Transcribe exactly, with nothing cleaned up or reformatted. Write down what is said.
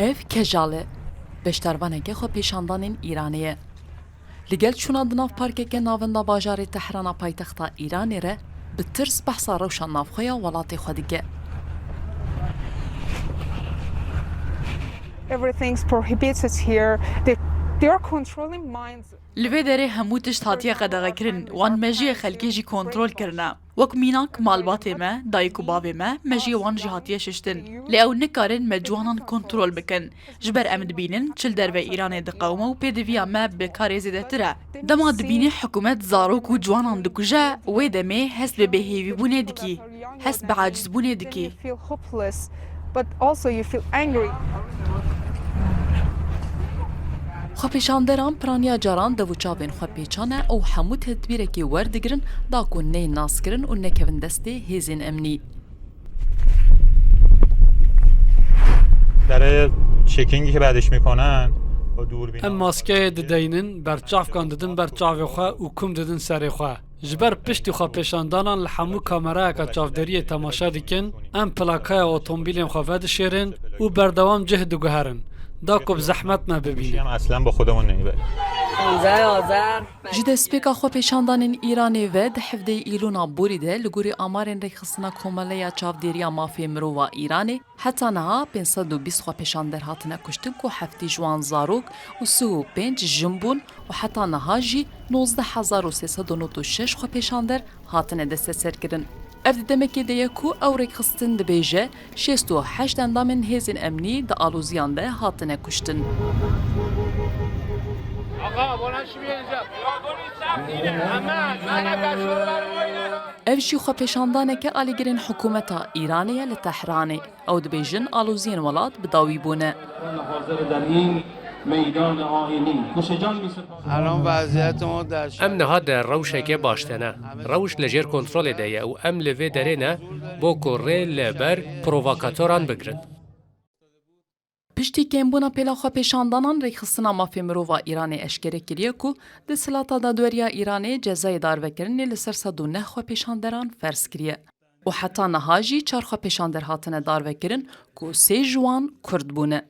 Ev Kejal e. Beşdarvaneke xwepêşandanên Îranê ye. Li gel çûna di nav parkeke navenda bajarê Tehrana paytexta Îranê re, bi tirs behsa rewşa navxwe ya welatê xwe dike. Everything's prohibited here. They, they are controlling mines. Li vê derê hemû tişt hatiye qedexekirin, wan mejiyê xelkê jî kontrol kirine. Wek mînak malbatê me, dayik û bavê me, mejiyê wan jî hatiye şiştin. Lê ew nikarin me ciwanan kontrol bikin. Ji ber em dibînin çi li derve Îranê diqewime û pêdiviya me bi karê zêdetir e. Dema dibînî hikûmet zarok û ciwanan dikuje, wê demê hest bi bêhêvîbûnê dikî. Hest bi acizbûnê dikî. Xwepêşanderan piraniya caran dev û çavên xwe pêçan e û hemû tedbîrekê werdigirin da ku neyên naskirin û nekevin destê hêzên emnî. برای چکینگی که بعدش میکنن با دوربین Em maskeyê dideynin, berçavkan didin ber çavê xwe û kum didin serê xwe. Ji ber piştî xwepêşandanan li hemû kamerayeka çavderiyê temaşe dikin, em plakaya otomobîlên xwe vedişêrin û berdewam cih diguherin, da ku bi zehmet me bibînin. هم اصلا با خودمون نمیبریم Ji destpêka xwepêşandanên Îranê ve di hevdeyê Îlona borî de li gorî amarên Rêkxistina Komeleya Çavdêriya Mafê Mirova Îranê, heta niha pênc sed û bîst xwepêşander hatine kuştin ku heftî ji wan zarok û sih û pênc jin bûn û heta niha jî nozdeh hezar û sê sed û nod û şeş xwepêşander hatine desteserkirin. Ev di demekê de ye ku ew rêkxistin dibêje, şêst û heşt endamên hêzên emnî di aloziyan de hatine kuştin. Ev jî xwepêşandaneke alîgirên hikûmeta Îranê ye li Tehranê. Ew dibêjin aloziyên welat bi dawî bûne. Em niha di rewşeke baş de ne. Rewş li jêr kontrolê de ye û em li vê derê ne bo ku rê li ber provokatoran bigirin. Piştî kêmbûna pêla xwepêşandanan, Rêkxistina Mafê Mirova Îranê eşkere kiriye ku Desthilata Dadweriya Îranê cezayê darvekirinê li ser sed û neh xwepêşanderan ferz kiriye û heta niha jî çar xwepêşander hatine darvekirin ku sê ji wan Kurd bûne.